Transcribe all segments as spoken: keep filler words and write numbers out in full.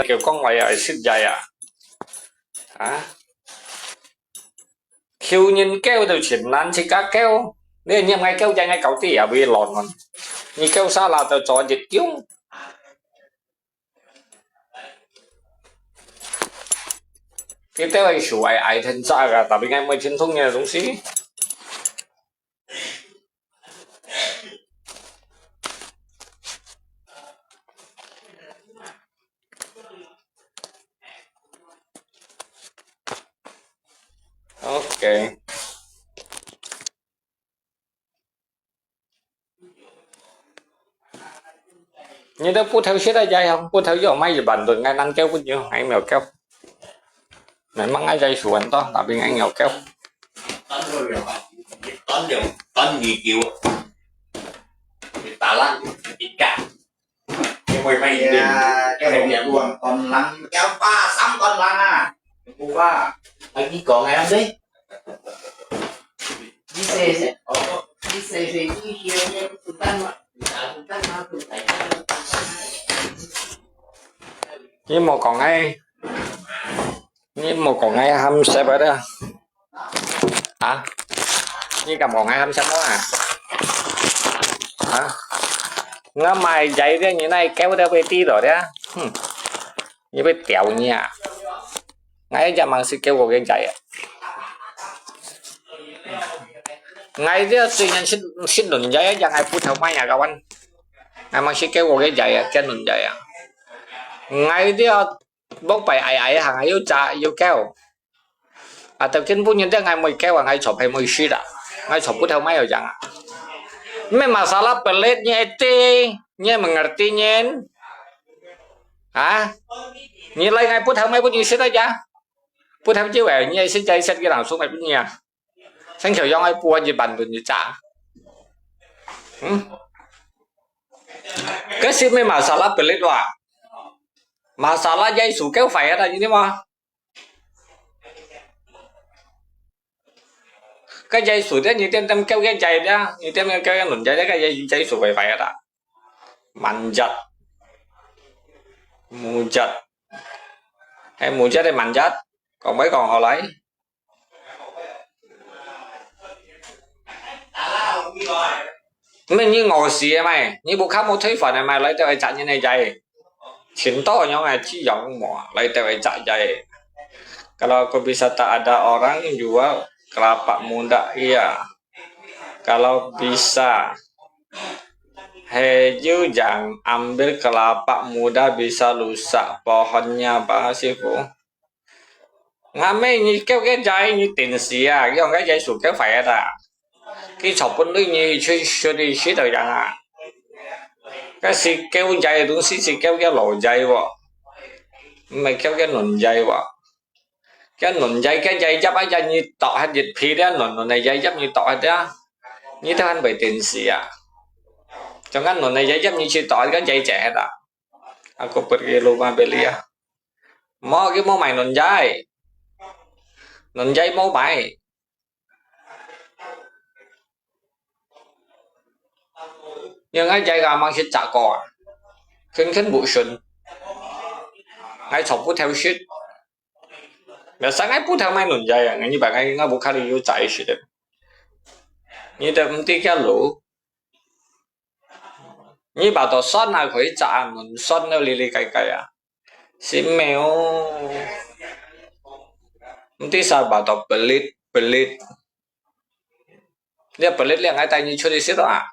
佢講話啊，係食齋啊。啊？求人救就全難，自家救。你念𠊎救，𠊎救啲也會亂啊。你救啥啦，就做一樣。佢兜係屬於愛天災啊，tapi𠊎無聽懂个東西。 OK。你兜布頭食到齋，布頭又賣一萬多，𠊎難救不了，𠊎無救。Memang𠊎齋樹很多，tapi𠊎無救。 你莫講𠊎，你莫講𠊎喊食个啦。啊？你敢講𠊎喊食無啊？啊？𠊎賣齋个，你哪救得會知道个？哼！你會屌你啊！𠊎一隻吂識救過个齋啊！𠊎這雖然識，識輪齋，也𠊎布頭賣啊，kawan。𠊎吂識救過个齋啊，跟輪齋啊！𠊎這 屋背矮矮行，又扎又高。啊，到今晡日這𠊎妹高啊，𠊎坐排妹食啊，𠊎坐布頭賣有樣啊。Memang masalah pelit你知，你mengerti nyen？啊？你來𠊎布頭賣分你食啊呀？布頭就係你係食齋食个人送來分你啊。 生條樣愛搬一萬輪一隻。嗯？該係咩masalah pelit哇？Masalah Yesu救壞啊，你知無？該Yesu這你點點救个齋啊，你點點救个輪齋，該Yesu會壞啊。Manjat。Mujat。係mujat定manjat？講毋講好來？ Meh你餓死个咩？你屋下無退飯个咩？來兜愛摘人个齋，全多樣个，只樣無，來兜愛摘齋。Kalau aku bisa tak ada orang jual kelapa muda, iya. Kalau bisa, hiu yang ambil kelapa muda bisa rusak pohonnya, Pak Sifu. 𠊎妹你救个齋，你定死啊！用該Yesu救壞啊！佢坐分類你出，出去食到樣啊！該係救齋个東西，係救个老齋喔，毋係救个嫩齋喔。該嫩齋，該齋葉啊，一日剁忒一皮了，嫩嫩个齋葉你剁忒啊，你都還會定死啊！像該嫩个齋葉你去剁，該齋忒忒啊！Aku pergi rumah beli啊！ 無，佢無賣嫩齋，嫩齋無賣。因為𠊎齋个吂識摘過啊，肯肯無順。𠊎坐布頭食，biasa𠊎布頭賣嫩齋啊，𠊎你把𠊎，𠊎屋下裡有齋食个，你都毋知佢路。 你把到蒜啊，可以摘啊，嫩蒜都哩哩該該啊，係無？毋知啥把到pelit，pelit。你pelit了，𠊎帶你出去食啊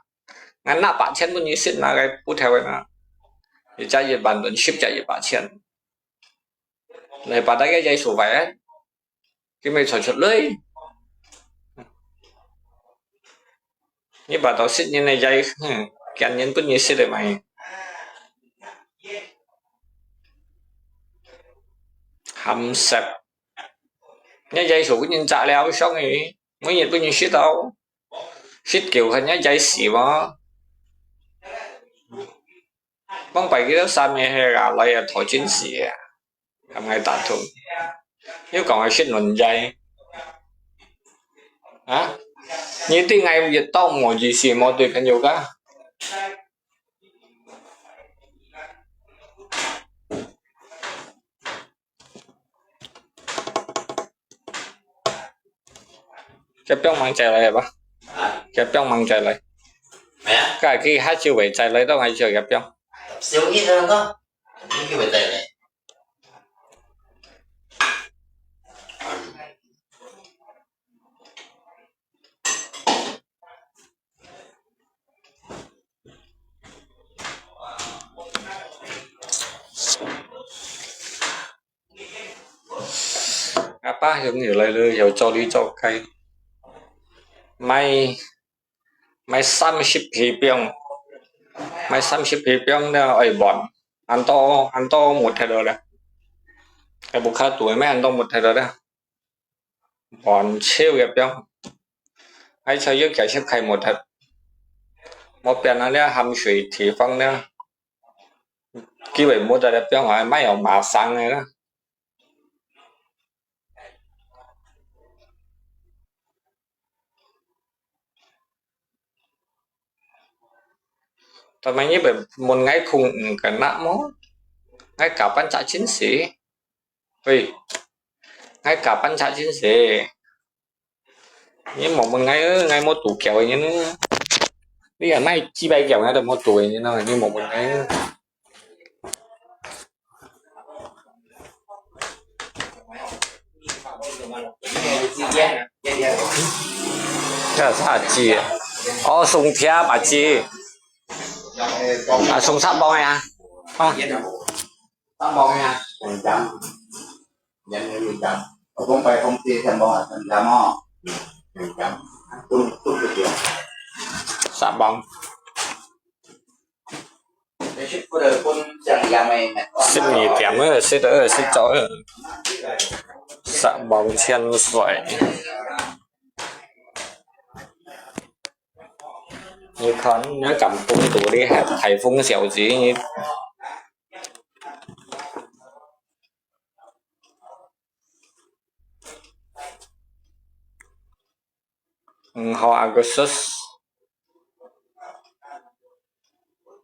！𠊎拿八千分你食，拿个布頭个啊！一隻一萬，十隻一百千。 你把該个Yesu壞，佢乜坐出來。你把到食人个齋，哼，見人分你食个嘛。鹹濕。你Yesu分人摘了，傷个，每日分人食到，食久，看你齋死無？往擺佢兜三个係啊，來啊，討真死啊！ 喊𠊎打通。又講愛食嫩齋。啊？你對𠊎一刀無意思，無對朋友个？佢放吂再來吧？啊？佢放吂再來？咩啊？該佢下晝會再來到，還係佢放？小意思啦，你叫佢再來。阿爸又來了，又做哩做該，買買三十皮餅，買三十皮餅了愛換，恁多恁多無忒了咧，還無卡肚，買恁多無忒了咧，換少个餅，還少要幾十塊無忒，無變啊，這鹹水地方咧。 機會無在這邊啊，莫有馬上个啦。但係你會問𠊎空毋敢拿無？𠊎加半隻真實。喂，𠊎加半隻真實。 你莫問𠊎，𠊎無肚枵个人。你也莫幾百枵，𠊎都無肚个人咯，你莫問𠊎。這啥雞啊？哦，送貼啊雞。啊，送啥包呀？啊。 三磅。十二點了，食了，食早了。三磅千歲。你看，你敢講到你還颱風小姐，你 五號Agustus，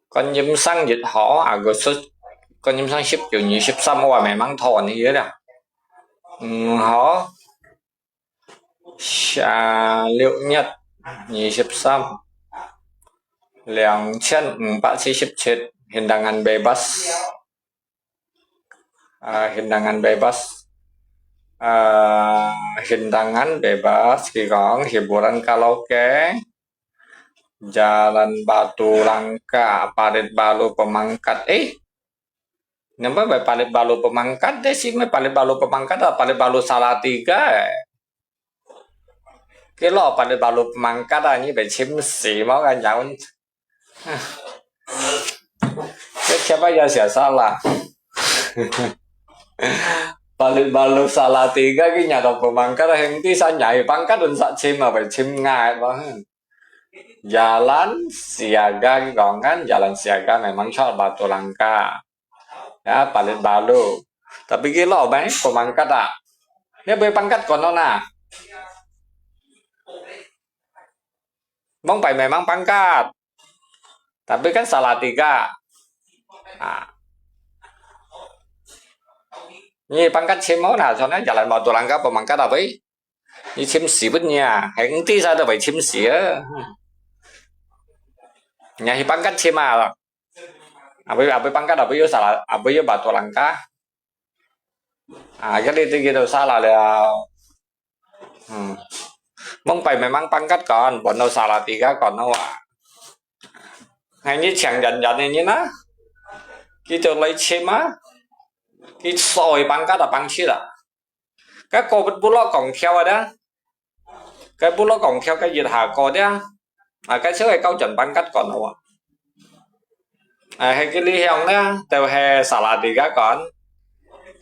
觀音生日號Agustus，觀音生十九、二十三，我還吂問你个啦。五號，下六月二十三，兩千五百七十七，Hidangan bebas。 啊，Hidangan bebas。啊，Hidangan bebas，佢講hiburan karaoke，Jalan Batu Langka，Parit Baru Pemangkat。誒，nampak Parit Baru Pemangkat，deh，係無Parit Baru Pemangkat啊，Parit Baru Salatiga。佢老Parit Baru Pemangkat啊，你會尋死無？𠊎講。 Siapa yang salah? Parit Baru Salatiga, kaya to pemangkat, heng ti sa nyai pangkat dun sa chim apa chim ngai apa. Jalan Siaga kong kan, Jalan Siaga memang cor Batu Langka. Ya, Parit Baru. Tapi kilo bang pemangkat ah. Ni beri pangkat kono na. Mong pai memang pangkat. Tapi kan Salatiga. Ah. Ni pangkat chim mô na, soalnya Jalan Batu Langka pemangkat apa? Ni chim si pun nya, heng ti sa tu bai chim si ah. Nya hi pangkat chim ah. Apa apa pangkat apa yo salah, apa yo Batu Langka. Ah, jadi tu kita salah lah. Hmm. Mong pai memang pangkat kan, bono Salatiga kan awak. Ngai ni chang jan jan ni na. Kita lai chim ah. Kita soi pangkat apa pangsit ah. Cái cô bút bút lót còng theo rồi đó. Cái bút lót còng theo cái dịch hà cô đó. À, cái số này câu chuẩn pangkat kan awak. À, hay cái lý hiong đó, đều hay Salatiga kan.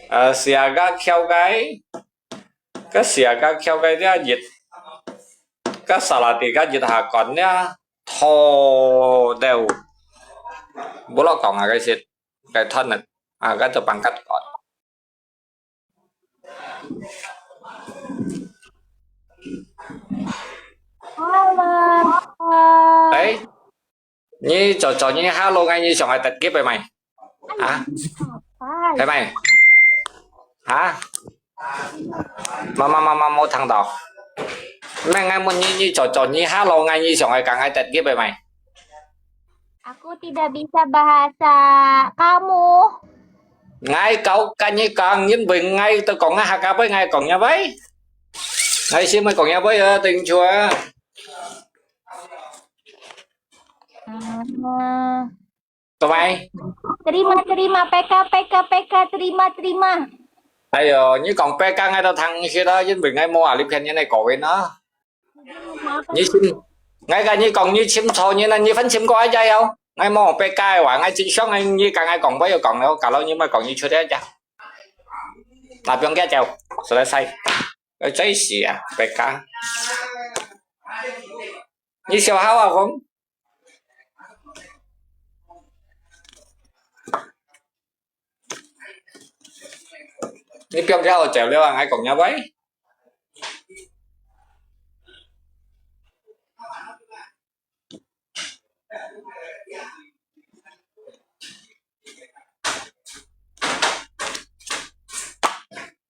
À, Siaga theo cái Cái Siaga theo cái đó dịch, cái Salatiga dịch hà kan đó, thô đều. Bút lót còng à cái xịt, cái thân này, à cái từ pangkat kan. Hello. Ấy, 你做做你hello，你想愛特別个咩？啊？係咩？啊？媽媽媽媽，無聽到。Meh，𠊎問你，你做做你hello，𠊎你想愛講𠊎得入去未？ Aku tidak bisa bahasa kamu. 𠊎教跟你講，因為𠊎都講𠊎客家話，𠊎講若話。𠊎先會講若話啊，等一下啊。嗯。 各位。 Terima, terima, peka, peka, peka, terima, terima. 哎喲，你講peka𠊎都聽毋識啦，因為𠊎無啊，你騙人个各位呢。你尋，𠊎跟你講，你尋錯人啦，你分尋過一隻喲。𠊎無peka个話，𠊎只想你跟𠊎講，我有講了，kalau你莫講，你出去一隻。那不用佢走，實在晒。哎，真是啊，peka。你小號啊，講。 你不要叫我走了啊，還講要喂。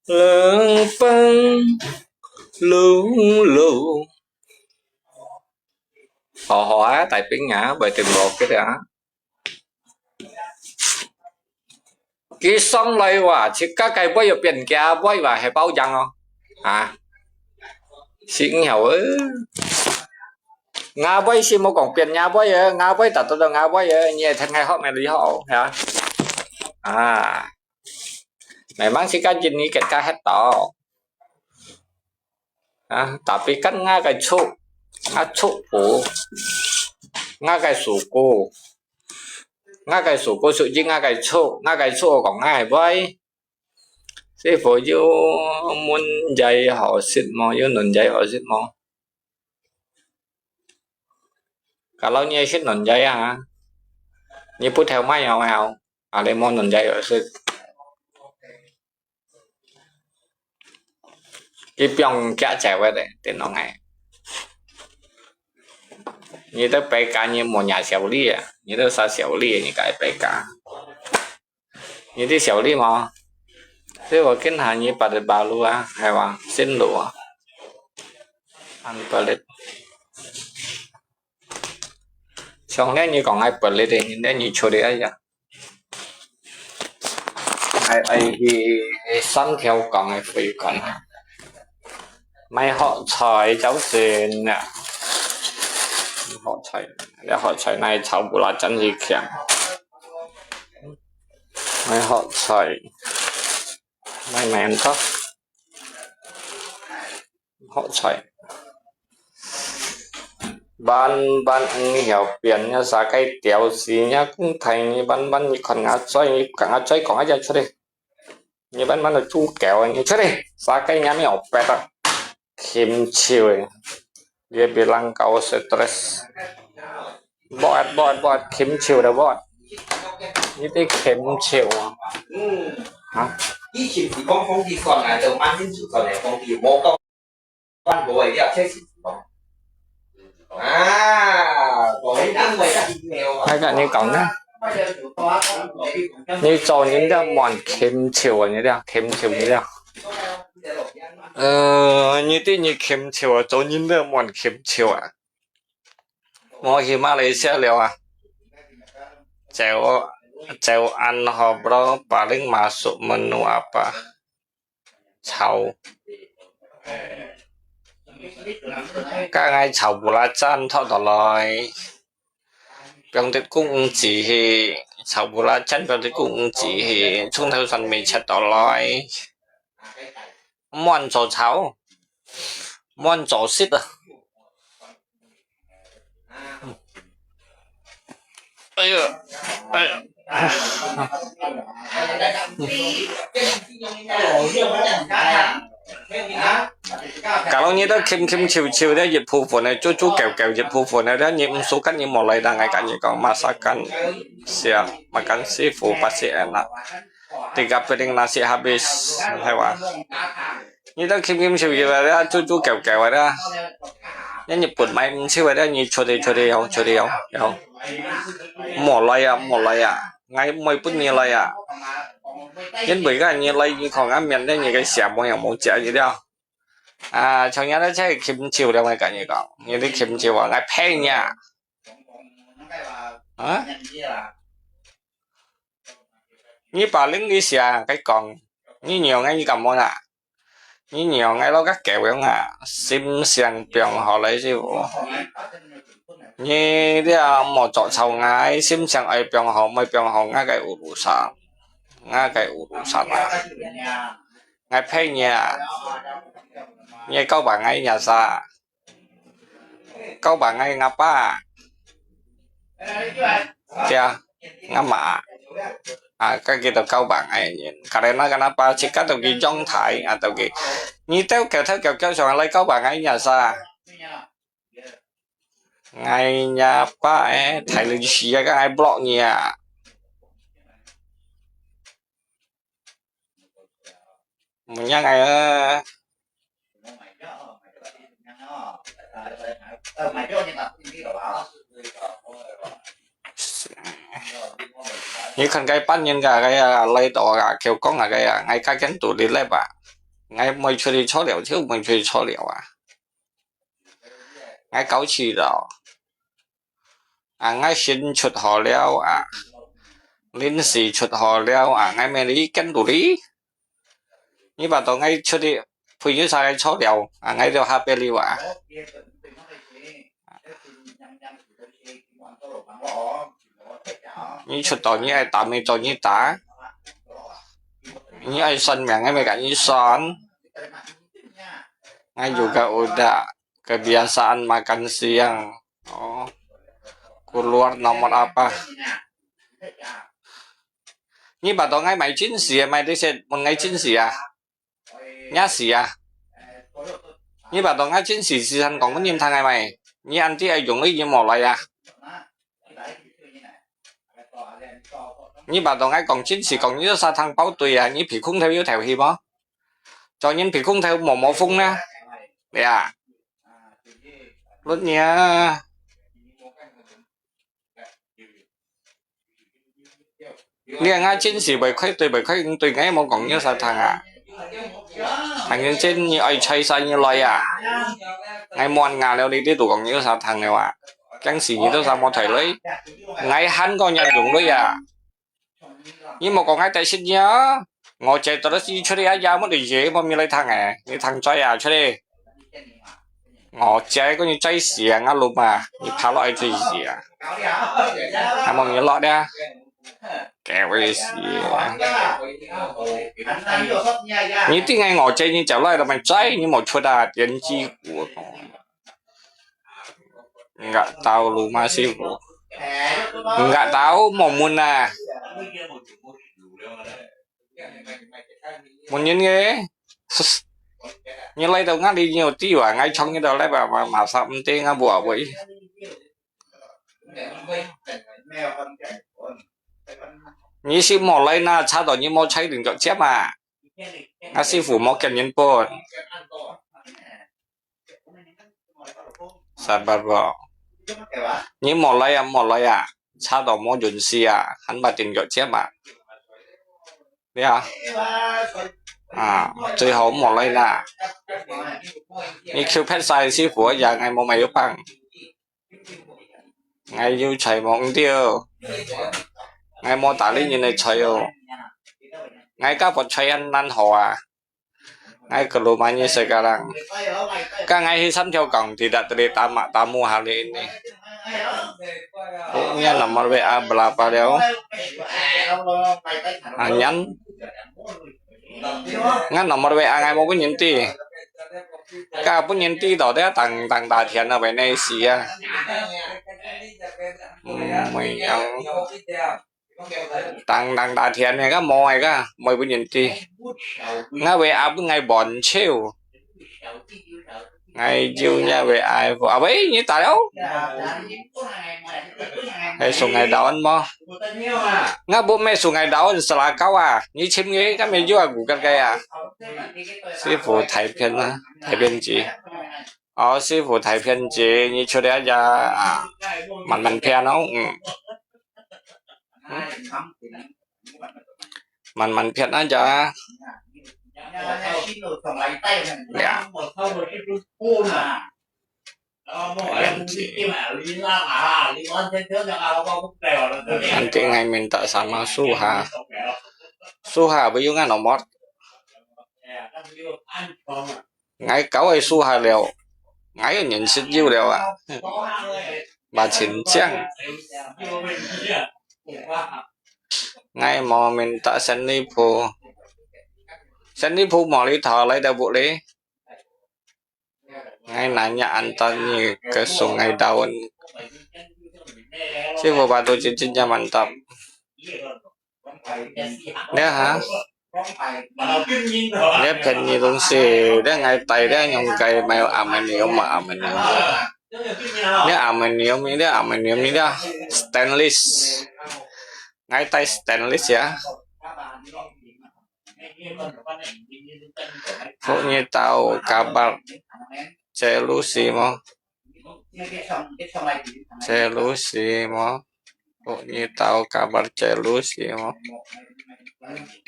冷风隆隆。好好啊，大兵啊，袂停落去啊。佢上來哇，自家个話又變假話哇，係包養哦。啊，先有啊。𠊎話先無講變假話啊，𠊎話達到到𠊎話啊，你係聽𠊎學咩你學，係啊？啊。 Memang si kajin ni ket kahet to. Ah, tapi kan nga kai chu, nga chu ku, nga kai su ku, nga kai su ku su ji nga kai chu, nga kai chu kong nga hai boy. Sifu yu mun jai ho sit mo, yu nun jai ho sit mo. Kalau nyi sit nun jai ha, nyi put theo mai yong hao, ale mo nun jai ho sit. Ki piong kia chai wet de, tin nong ai. Nyi de peka nyi mo nya siau li ah, nyi de sa siau li nyi kai peka. Nyi di siau li mo. Te wa ken ha nyi pa de ba lu ah, hai wa, sin lu ah. An pa le. Siang le nyi kong ai pa le de, nyi le nyi chu de ai ya. Ai, ai hi, hi san thiau kong ai fui kong. Mai hot choi chau sin ya. Hot choi, ya hot choi nai chau bu la chan hi kiang. Mai hot choi. Mai men to. Hot choi. Ban, ban, ang hiau pian nya sa kai tiau si nya kung thai ni ban, ban ni kon nga choi, ni ka nga choi kong aja choi. Ni ban, ban chu keo ni choi. Sa kai nya mi op pet a. Kim chiu e. Ye bilang kau stress. Bot, bot, bot, kim chiu da bot. Ni ti kim chiu. Ha? 以前是講風機轉來就慢慢就轉來風機，無講關無个了，這是講。啊，講你講話啦。Hai ka ni kong na. Ni cho ni da mon kim chiu a ni da, kim chiu ni da. Ờ, ni ti ni kim chiu a, cho ni da mon kim chiu a. Mo hi Malaysia liao ah. Chèo, chèo ăn hộp đó, paling masuk menu apa? Cháo. Các ngài cháo bù lá chan thọ tỏ lòi. Biang tết cũng chỉ hi, cháo bù lá chan biang tết cũng chỉ hi, chung theo sân mì chat tỏ lòi. Muôn cháo cháo. Muôn cháo xít à. Ê, ê. Kalau nyi ta khim khim chiu chiu ta yit phu phun ne, chu chu kêu kêu yit phu phun ne, ta nyi msu kan nyi mo lai ta ngai kan nyi kong masakan sia, makan seafood pasti enak. Tiga piring nasi habis, hai wa. Nyi ta khim khim chiu chiu ta, chu chu kêu kêu ta. Nyi nyi put mai msu ta, nyi chu de chu de yong, chu de yong, yong. Mo lai ya, mo lai ya. Ngai moi put nyi lai ya. Yen bui ka nyi lai nyi kong a mian ta nyi kai sia mo yang mo chia nyi dia. 啊，像你這隻琴酒了，𠊎跟你講，你的琴酒啊，𠊎呸你啊！啊？你把另一下，該講，你娘个你敢問啊？你娘个老个狗樣啊，心性放好了，師傅。你這莫做臭，𠊎心性愛放好，莫放好，𠊎个烏魯山，𠊎个烏魯山啊，𠊎呸你啊！你狗把𠊎惹啥？ Kau bangai ngapa? Tia, ngama? Ah, ka gitu kau bangai nyin. Karena kenapa? Chika tu ki jong thai, atau ki. Ni teu keu teu keu keu song lai kau bangai nya sa. Ngai nya pa eh, thai lu si ya ka ngai block nya. Munya ngai eh. Ni khan cái bắt nhân cả cái à, lấy đó à, kêu con à cái à, ngay cả cái tụ đi lấy bà. Ngay mới出đi cho liều chứ, mới出đi cho liều à. Ngay cáo chi đó. À, ngai xin chụt hò liao à. Linh sĩ chụt hò liao à, ngai mê lý kén tù lý. Nhi bà tỏ ngai chụt đi, phui nhi sa ngai chó liao à, ngai liao ha bê liu à. Nhi chụt tỏ nhi ai tả mê cho nhi tả. Nhi ai son mẹ ngai mê cả nhi son. Ngai dù cả ổ đạ, kebiasaan makan siang. Oh, keluar nomor apa? Nyi ba to ngai mai chin sia, mai di set mun ngai chin sia. Nya sia. Nyi ba to ngai chin si, si san kong mun nim thang ngai mai. Nyi an ti ai yung li nyi mo lai ya. Nyi ba to ngai kong chin si kong nyi sa thang pau tui ya, nyi pi khung thêu yu thêu hi mo. Cho nyin pi khung thêu mo mo phung na. Ya. Lut nia. Lia ngai chin si bai khai tui bai khai tui ngai mo kong nyi sa thang a. Thang nyin chin nyi ai chai sa nyi lai ya. Ngai muan nga leo li ti tu kong nyi sa thang leo a. Kiang si nyi tu sa mo thai lui. Ngai han ko nyan yung lui ya. Nyi mo kong ngai tai sit nia. Ngo chai to si churi a ya mo de ye mo mi lai thang e. Ni thang choi a churi. Ngo chai ko ni chai sia nga lu ma. Ni pha lo ai chai sia. Ha mo ni lo de. Kẹo sia. Ni ti ngai ngo chai ni chau lai lo mai chai ni mo chua da tian chi ku. Nggak tahu lu ma sifu. Nggak tahu mo mun a. Mun nyin nge. Nyi lai tau ngai li nyi ti wa ngai chong nyi tau lai ba ma ma sa mte nga bua bui. Nyi si mo lai na cha to nyi mo chai ding cho chiam a. Nga sifu mo kian nyin pon. Sabar bro. Nyi mo lai a mo lai a. Cha to mo yun si a. Han ba tin cho chiam a. Ya. À, 最好莫來啦。你Q Pad sai師傅啊，也係無買有幫。𠊎有才無？毋對，𠊎無打理人个才哦。𠊎家婆才很難好啊。𠊎个路買你世界人。Ka ngai hi sam theo kong tidak tadi tamak tamu hari ini. Punya nomor W A berapa leo? Anyan. Nga nomor W A ngai mo pun nyen ti. Ka pun nyen ti to dia tang tang ta thian na bai nei si a. Mui yang. Tang tang ta thian ne ka mo ai ka mo pun nyen ti. Nga W A pun ngai bon chiu. Ngai jiu nya we ai fu. A wei, nyi ta leo. Hai sungai daun mo. Nga bu me sungai daun selakau a. Nyi chim ngi ka me jiu a gu kat kai a. Sifu thai phian a, thai phian ji. Ao, sifu thai phian ji, nyi chu dia ja a. Man man phian o. Man man phian a ja. 呀。Nanti ngai minta sama suha. Suha apa yung ano mot? Ngai kau ai suha liao. Ngai nhận識you liao啊。Ba chính chang. Ngai mau minta sen li phu. Sen li phu mau li thảo lai da bu li. Ngai nanya antar ni ke Sungai Daun. Sifu batu cincin nyaman tap. Nè hả? Nè 便宜東西, nè ngai tai nè nyong kai mai amanium ma amanium. Nè amanium ni nè amanium ni nè stainless. Ngai tai stainless ya. Phúc Nhi tàu kabar Cé Lucy mo. Cé Lucy mo. Phúc Nhi tàu kabar Cé Lucy mo.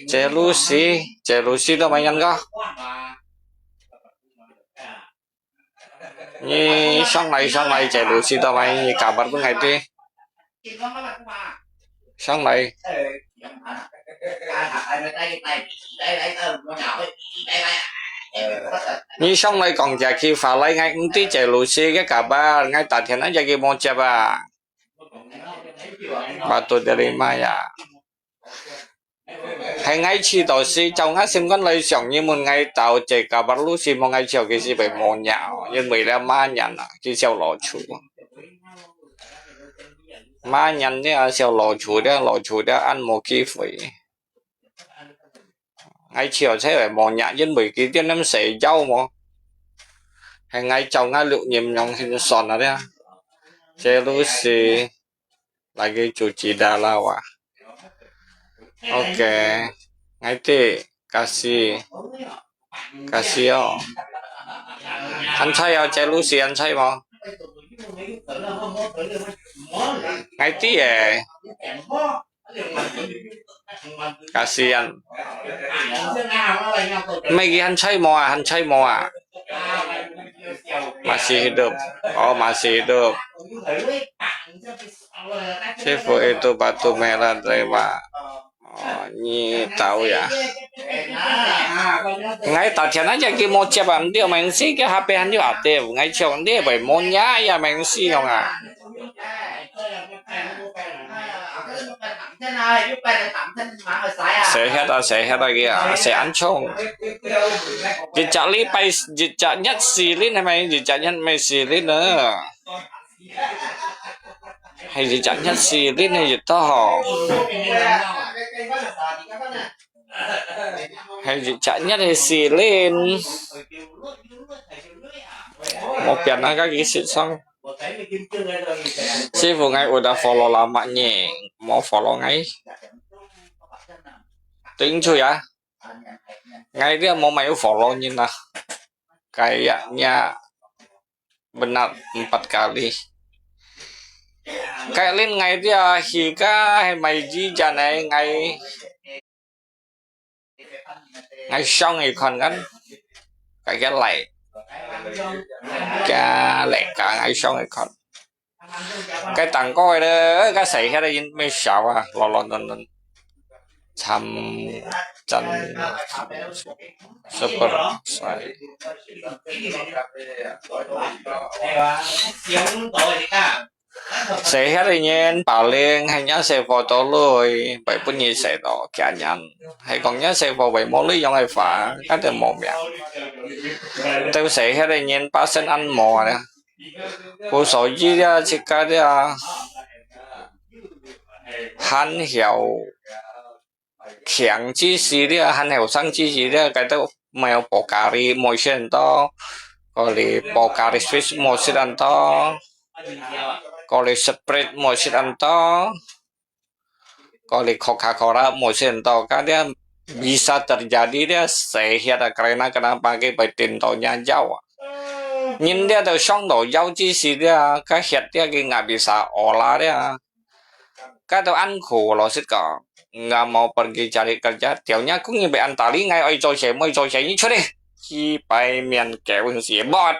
Cé Lucy, Cé Lucy to mai yan ko. Nhi song lai song lai Cé Lucy to mai nhi kabar pun ngai ti. Song lai. Nhi song lai kong jia ki fa lai ngai nti Cé Lucy ke kabar ngai ta thian ngai jia ki mo jia ba. Batu dari maya. Hai ngai chi to si, chau ngai sim kon lai siang, nyi mun ngai tau che kabar lu si mo ngai chiao ki si bai mo nyao, yin mui le ma nyan a, ki siao lo chu. Ma nyan ne a siao lo chu de, lo chu de an mo ki fui. Ngai chiao che bai mo nyao, yin mui ki tian nem se yao mo. Hai ngai chau ngai lu nyim nyong hin son a de. Che lu si. Lagi cuci darah wah. Oke. Ngai ti, kasih. Kasih yo. Han chai yo, Cé Lucy han chai mo. Ngai ti eh. Kasian. Mai ki han chai mo a, han chai mo a. Masih hidup. Oh, masih hidup. Sifu itu batu merah dari ma. Oh, nyi tau ya. Ngai ta thian aja ki mo chep am dio main si ke hape han yu ate. Ngai chong dio bai mo nya ya main si yong a. Sẻ hiet a, sẻ hiet a ki a, sẻ an chong. Jit jak li pai, jit jak nyet si lin hai mai, jit jak nyet mai si lin a. Hai jit jak nyet si lin hai jit to ho. Hai jit jak nyet hai si lin. Mo pian a ka ki sit sang. Sifu ngai udah follow lama nye, mo follow ngai. Ting chu ya. Ngai dia mo mai follow nyin a. Kayaknya benar empat kali. Kai lin ngai dia higa hai mai ji jan ai ngai. Ngai song i khon kan. Kai kia lai. Kia lai ka ngai song i khon. Kai tang ko de, kai sai hia de yin mai sao a, lo lo non non. Cham chan super sai. Sẻ hiet de nyen, paling hai nya sẻ photo lui, bai pun nyi sẻ to, kia nyan. Hai kong nya sẻ pho bai mo lui yong hai fa, ka te mo mia. Teu sẻ hiet de nyen, pa sen an mo a. Ku so yi dia, chi ka dia. Han hiao. Kiang chi si dia, han hiao sang chi si dia, kai teu mai pokari mo sen to. Ko li pokari Swiss mo sit an to. Ko li Sprite mo sit an to. Ko li Coca-Cola mo sit an to. Ka dia bisa terjadi dia sẻ hiet a karena kenapa ki bai tin to nya yau. Nyin dia teu song to yau chi si dia, ka hiet dia ki nggak bisa olah dia. Ka teu an khu lo sit ko. nggak mau pergi cari kerja, tiap-tiap kung ni bean tali ngai oi 做事，唔愛做事，你出去，幾百面狗屎，bot。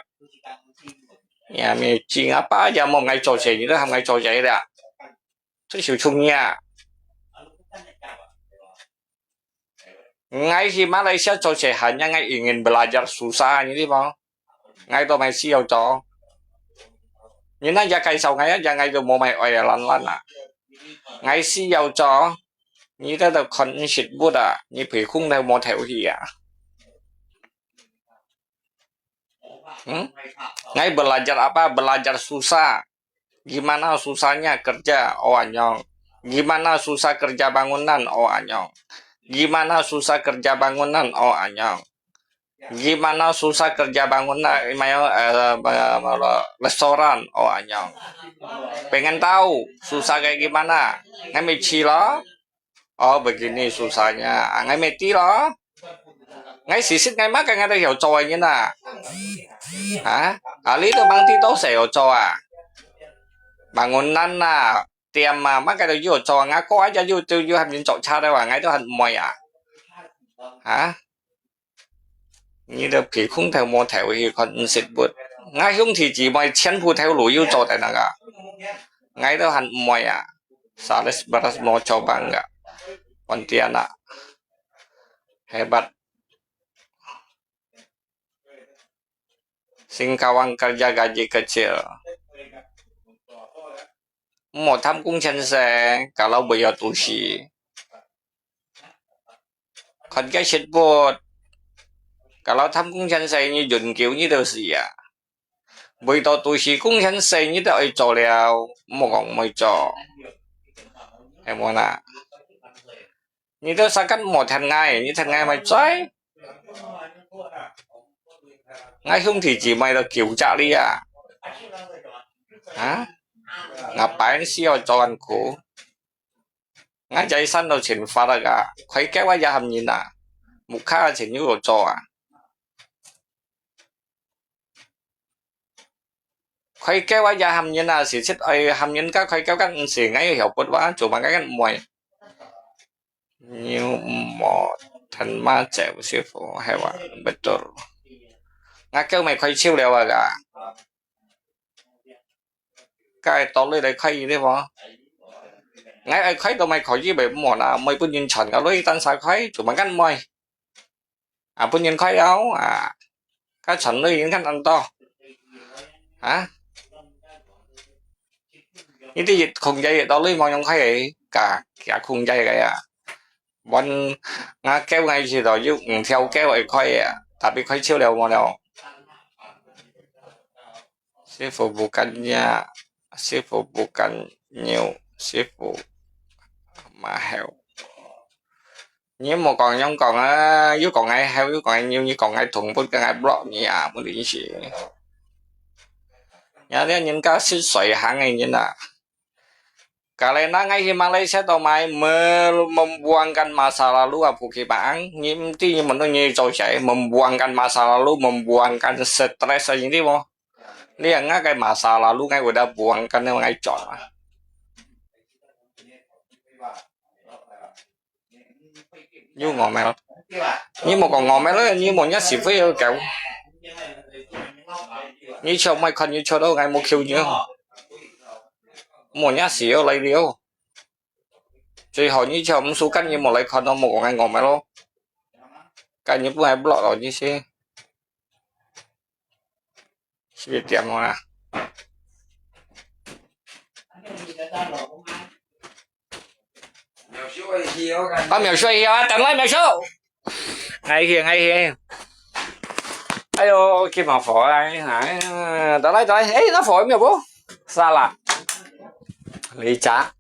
Ya, mi cing apa aja mau ngai 做事，你都喊 ngai 做事了。最少出你啊！Ngai si Malaysia 做事，hanya ngai ingin belajar susah，你知道吗？ Ngai to mai 需要做。你那家介绍 ngai aja ngai to mau mai oi lan lan ah. Ngai 需要做。你在这看食物啊，你皮空都没头去啊。Hmm? Ngai belajar apa? Belajar susah. Gimana susahnya kerja? Oh anyong. Gimana susah kerja bangunan? Oh anyong. Gimana susah kerja bangunan? Oh anyong. Gimana susah kerja bangunan? Mayo eh, restoran? Oh anyong. Pengen tahu susah kayak gimana? Ngai mi chi lo. Oh begini susahnya. Ngai mi ti lo. Ngai sisit ngai mak ngai dah 有做 ngai na. Ha? Ali tu bang ti to 有做 ah. Bangunan na, tiam ah, mak ngai dah 有做 ah. Ngai ko aja 有 tu 有 han min 做 cha dah, ngai tu han moi ah. Ha? Ni dah pi khung thau mo thau hi kon sit but. Ngai hung thi ji moi chen pu thau lu 有做 dah na ga. Ngai tu han moi ah. Salis beras mo coba enggak. Pontianak. Hebat. Singkawang kerja gaji kecil. Mo tham kung chen se, kalau bui yo tu si. Kon ke sit but. Kalau tham kung chen se ni yun kiu ni tu si ya. Bui to tu si kung chen se ni tu ai 做 liao, mo kong moi 做. Hai mo na. Ni tu sakat mo than ngai, ni than ngai mai choi. Ngai hung thi ji mai to kiu cha li ya. Ha? Ngapain si yo 做 an ku? Ngai jai san to chen fa da ga. Khoi ke wa ya ham ni na. Mukha chen yu 做 ah. Khoi ke wa ya ham ni na, si sit ai ham ni ka khoi ke kan si ngai yo hiao put wa, chu ma ngai kan moi. Niu mo than ma cheu si fu, hai wa, betul. Ngai kêu mày khoi chiu liao wa ga. Cái to lui đấy khoi đi bo. Ngai ai khoi to mày khoi gì vậy mo na, mày pun yin chọn ka lui tan sa khoi, chu ma ngan moi. À, pun yin khoi ao, à. Ka chọn lui yin kan ăn to. Hả? Ni ti yit khung jai yit to lui mo yong khoi, ka, ka khung jai ka ya. Bon, nga kêu ngai si to, yu, ng thiao kêu ai khoi ya. Tapi khoi chiu liao mo liao. Sifu bukannya, sifu bukan nyiu, sifu mahal. Nyi mo kong yong kong a, yu kong ai heo, yu kong ai nyiu, nyi kong ai thùng bút, kong ai block nyi a, mo li si. Nya lia nyin ka sit soi hang ai nyin a. Karena ngai hi Malaysia to mai me-, membuangkan masa lalu a, Bukit Maang, nyi mti nyi menung nyi 做事, membuangkan masa lalu, membuangkan stres a, nyi ti mo. Lia nga kai masa lalu ngai udah buangkan ngai chọn a. Yu ngò mèo. Nyi mo kong ngò mèo lo, nyi mo nya si fei yo kêu. Nyi chao mai kan nyi chao do ngai mo kêu nyi. Mo nya si yo lai liu. Chui hao nyi chao msu kan nyi mo lai kan do mo kong ngai ngò mèo lo. Kan nyi pu hai block lo nyi si. Sibit tiam mo na. Có mèo suy hiu á, tao nói mèo số. Ngay kìa, ngay kìa. Ai yo, kia mà phổi này. Tao nói, tao nói, ê, nó phổi mèo bố. Sao là? Lý trả.